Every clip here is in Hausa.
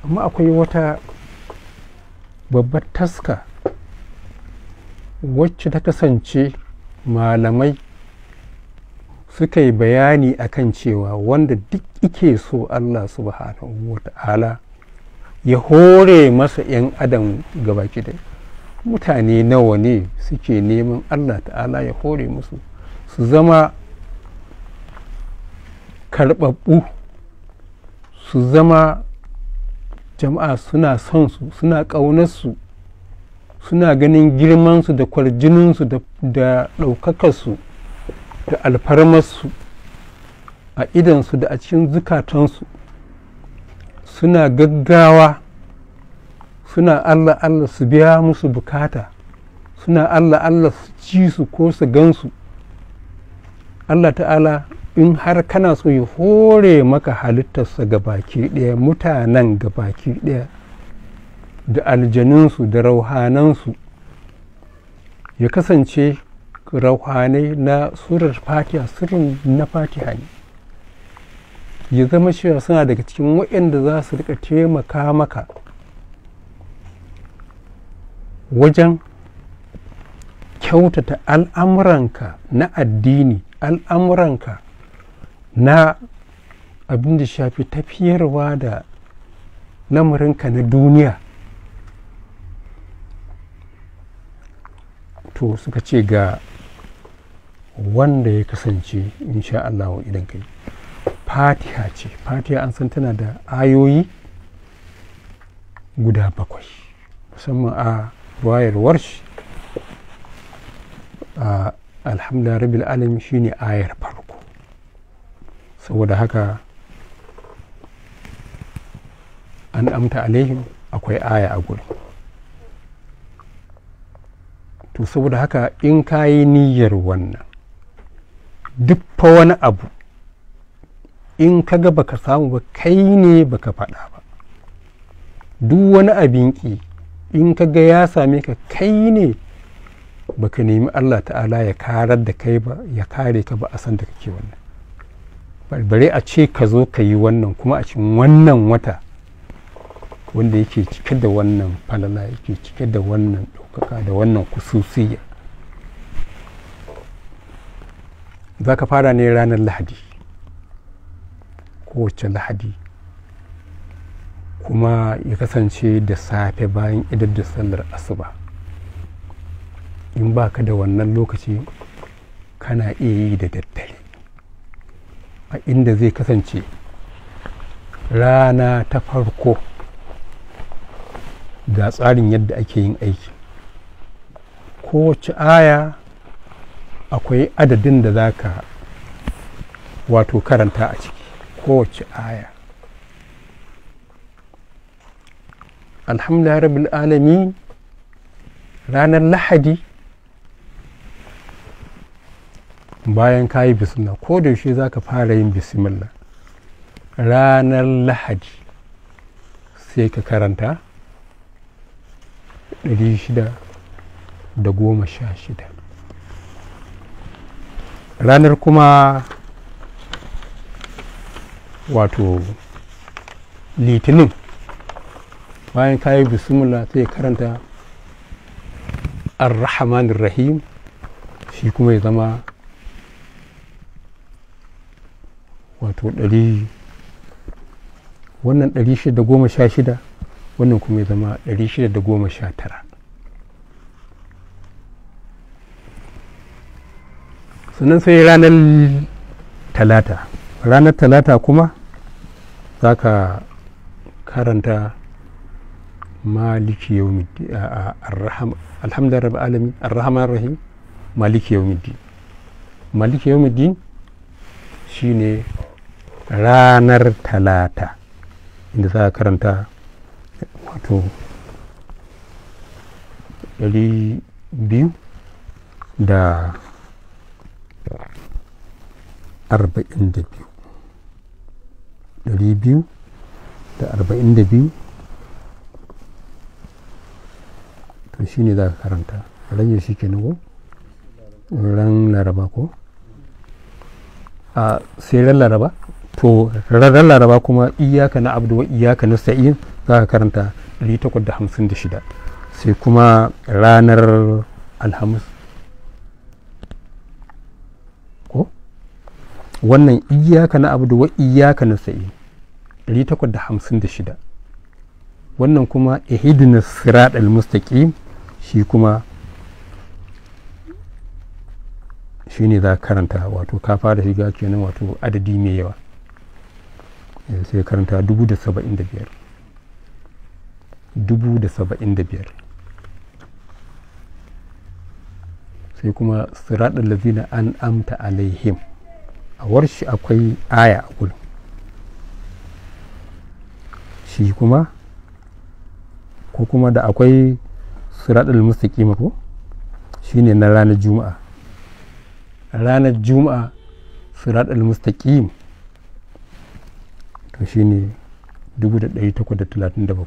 Amma akwai wata babbar taska wacce ta kasance malamai suka yi bayani akan cewa wanda duk ike so Allah subhanahu wa ta'ala ya hore masa 'yan adam gabaki ɗaya. Mutane nawa ne suke neman Allah ta'ala ya hore musu su zama karɓaɓɓu, su zama jama'a suna son su, suna ƙaunarsu, suna ganin girmansu da kwarjininsu da ɗaukakarsu da alfarmarsu a idansu da a cikin zukatansu. Suna gaggawa, suna Allah Allah su biya musu bukata, suna Allah Allah su ci su ko su gansu. Allah ta'ala in har kana so ya hore maka halittarsa gabaki ɗaya, mutanen gabaki ɗaya da aljanunsu da rauhanansu, ya kasance rauhanai na surar Fatiha, sirrin na Fatiha ne, ya zama cewa suna daga cikin waɗanda za su rika taimaka maka wajen kyautata al'amuranka na addini, al'amuranka na abin da shafi tafiyarwa da lamarinka na duniya. To suka ce ga wanda ya kasance insha Allah idan kai Fatiha ce. Fatiha an san tana da ayoyi guda 7, musamman a wayar warshi. Alhamdulillah rabbil alamin shine ayar farko. Saboda haka an amta alaihim akwai aya a gurin. To saboda haka in ka yi niyyar wannan, duk fa wani abu in ka ga baka samu ba, kai ne baka faɗa ba. Duk wani abin ƙi in ka ga ya same ka, kai ne baka nemi Allah ta'ala ya karar da kai ba, ya kare ka ba a san da kake wannan. Bare a ce ka zo ka yi wannan kuma a cikin wannan wata wanda yake cike da wannan falala, yake cike da wannan ɗaukaka da wannan kususiyya. Za ka fara ne ranar Lahadi, kowace Lahadi, kuma ya kasance da safe bayan idar da sallar asuba. In ba ka da wannan lokaci, kana iya yi da daddare, a inda zai kasance rana ta farko. Ga tsarin yadda ake yin aiki. Kowace aya akwai adadin da za ka wato karanta a ciki, kowace aya. Alhamdulillah rabbil alamin ranar Lahadi bayan ka yi bismillah, ko da yaushe za ka fara yin bismillah. Ranar Lahadi sai ka karanta 616. Ranar kuma wato Litinin bayan ka yi bismillah sai karanta Ar-Rahmanir Rahim, shi kuma ya zama wato 100, wannan 616, wannan kuma ya zama 619. Sannan sai ranar Talata. Ranar Talata kuma za ka karanta Maliki yawmiddin, alhamdulillah rabbil alamin, arrahmanir rahim, Maliki yawmiddin. Maliki yawmiddin shine ranar Talata inda za ka karanta wato 242. 242 to shine za ka karanta. Ran shi kenan ko ran Laraba ko a sai ran Laraba. To ran Laraba kuma iyyaka na abdu wa iyyaka nasta'in za ka karanta 856. Sai kuma ranar Alhamis ko wannan iyyaka na abudu wa iyyaka nasta'in 856. Wannan kuma ihdinas siratal mustaqim, shi kuma shine za ka karanta, wato ka fara shiga kenan, wato adadi mai yawa. Sai karanta 1075, 1075. Sai kuma siratal ladzina an'amta alaihim, a warshi akwai aya a gurin, shi kuma ko kuma da akwai siratal mustaqim ko shine na ranar Juma'a. Ranar Juma'a siratal mustaqim to shine 1837.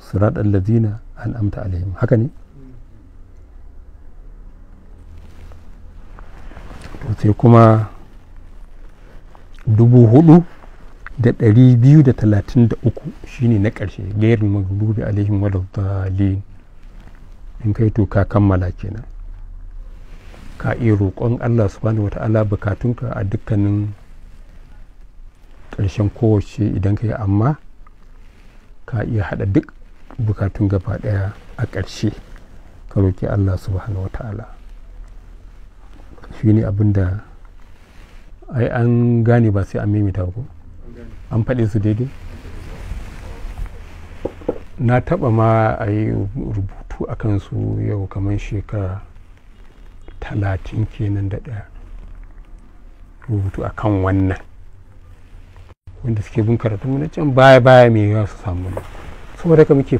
Siratal ladzina an'amta alaihim, haka ne. To sai kuma 4233 shine na ƙarshe, gairul maghdubi alaihim waladdallin. In kai to ka kammala kenan, ka iya roƙon Allah subhanahu wata'ala bukatunka a dukkanin ƙarshen kowace idan ka yi, amma ka iya haɗa duk bukatun gaba ɗaya a ƙarshe ka roƙi Allah subhanahu wata'ala. Shi ne abin da ai an gane, ba sai an maimaita ko an faɗe su daidai. Na taɓa ma a yi rubutu a kansu yau kamar shekara 30 kenan da ɗaya, rubutu a kan wannan, wanda suke bin karatu na can baya baya mai yawa su samu. Saboda haka muke